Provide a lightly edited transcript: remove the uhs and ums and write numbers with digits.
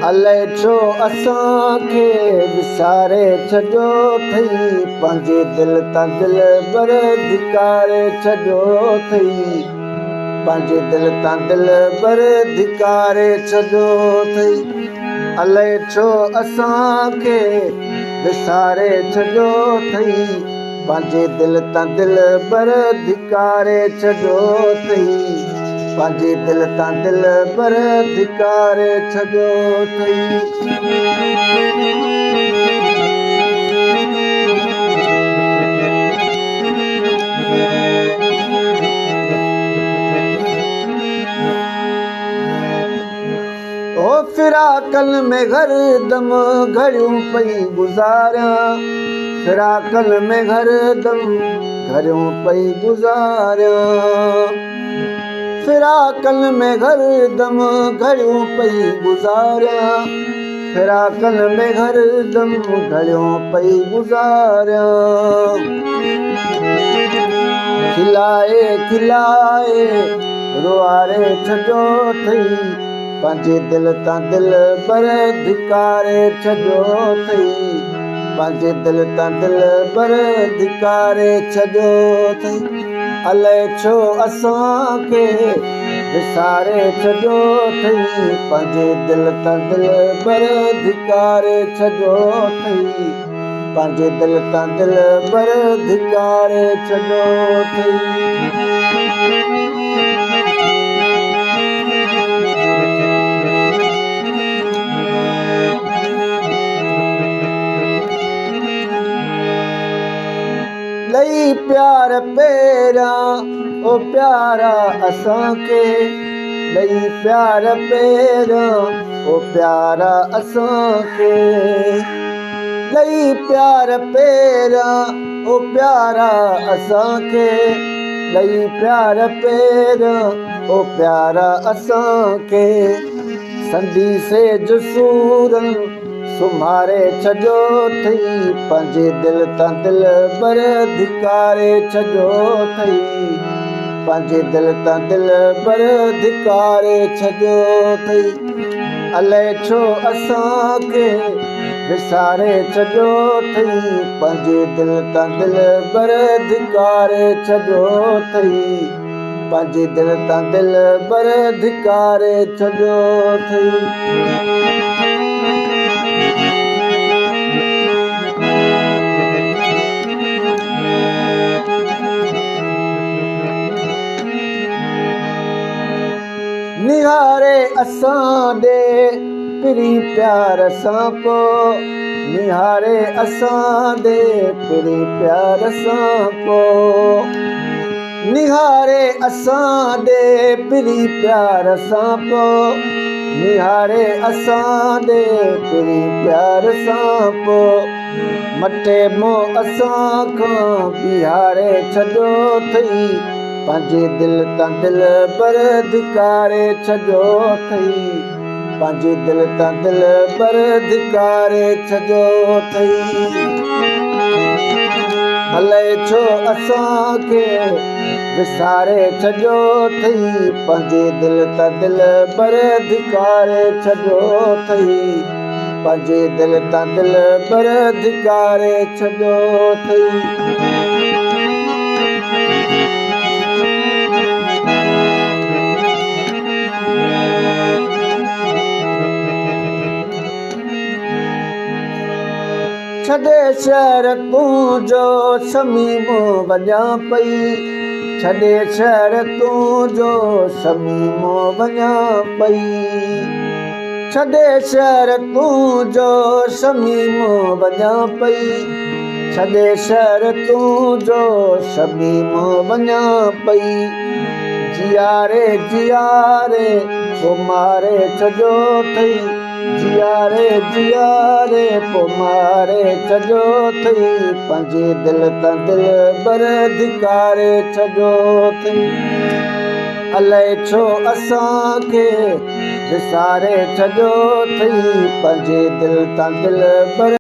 الائي ڇو اسان کي وساري ڇڏيو اٿئي، پنهنجي دل تان دلبر ڌڪاري ڇڏيو اٿئي، پنهنجي دل تان دلبر ڌڪاري ڇڏيو اٿئي۔ الائي ڇو اسان کي وساري ڇڏيو اٿئي، پنهنجي دل تان دلبر ڌڪاري ڇڏيو اٿئي، پنهنجي دل تان دلبر ڌڪاري ڇڏيو اٿئي۔ او فراقن ۾ هردم گهڙيون پئي گذاريان، فراقن ۾ هردم گهڙيون پئي گذاريان، فراقن ۾ هردم گهڙيون پئي گذاريان، فراقن ۾ هردم گهڙيون پئي گذاريان۔ کلائي کلائي روئاري ڇڏيو اٿئي، پنهنجي دل تان دلبر ڌڪاري ڇڏيو اٿئي، پنهنجي دل تان دلبر ڌڪاري ڇڏيو اٿئي۔ الائي ڇو اسان کي وساري ڇڏيو اٿئي، پنهنجي دل تان دلبر ڌڪاري ڇڏيو اٿئي، پنهنجي دل تان دلبر ڌڪاري ڇڏيو اٿئي۔ ڏئي پيار پهريان او پيارا اسان کي، ڏئي پيار پهريان او پيارا اسان کي، ڏئي پيار پهريان او پيارا اسان کي، ڏئي پيار پهريان او پيارا اسان کي۔ سندي سيج سورن سمهاري ڇڏيو اٿئي، پنهنجي دل تان دلبر ڌڪاري ڇڏيو اٿئي، پنهنجي دل تان دلبر ڌڪاري ڇڏيو اٿئي۔ الائي ڇو اسان کي وساري ڇڏيو اٿئي، پنهنجي دل تان دلبر ڌڪاري ڇڏيو اٿئي، پنهنجي دل تان دلبر ڌڪاري ڇڏيو اٿئي۔ نهاري اسان ڏي پرين پيار سان پو، نهاري اسان ڏي پرين پيار سان پو، نهاري اسان ڏي پرين پيار سان پو، نهاري اسان ڏي پرين پيار سان پو۔ مٽي منهن اسان کان بيهاري ڇڏيو اٿئي، پنهنجي دل تان دلبر ڌڪاري ڇڏيو اٿئي، پنهنجي دل تان دلبر ڌڪاري ڇڏيو اٿئي۔ الائي ڇو اسان کي وساري ڇڏيو اٿئي، پنهنجي دل تان دلبر ڌڪاري ڇڏيو اٿئي، پنهنجي دل تان دلبر ڌڪاري ڇڏيو اٿئي۔ ڇڏي شهر تنهنجو شميم وڃان پئي، ڇڏي شهر تنهنجو شميم وڃان پئي، ڇڏي شهر تنهنجو شميم وڃان پئي، ڇڏي شهر تنهنجو شميم وڃان پئي۔ جياري جياري پوءِ ماري ڇڏيو اٿئي، جياري جياري پوءِ ماري ڇڏيو اٿئي، پنهنجي دل تان دلبر ڌڪاري ڇڏيو اٿئي۔ الائي ڇو اسان کي وساري ڇڏيو اٿئي، پنهنجي دل تان دلبر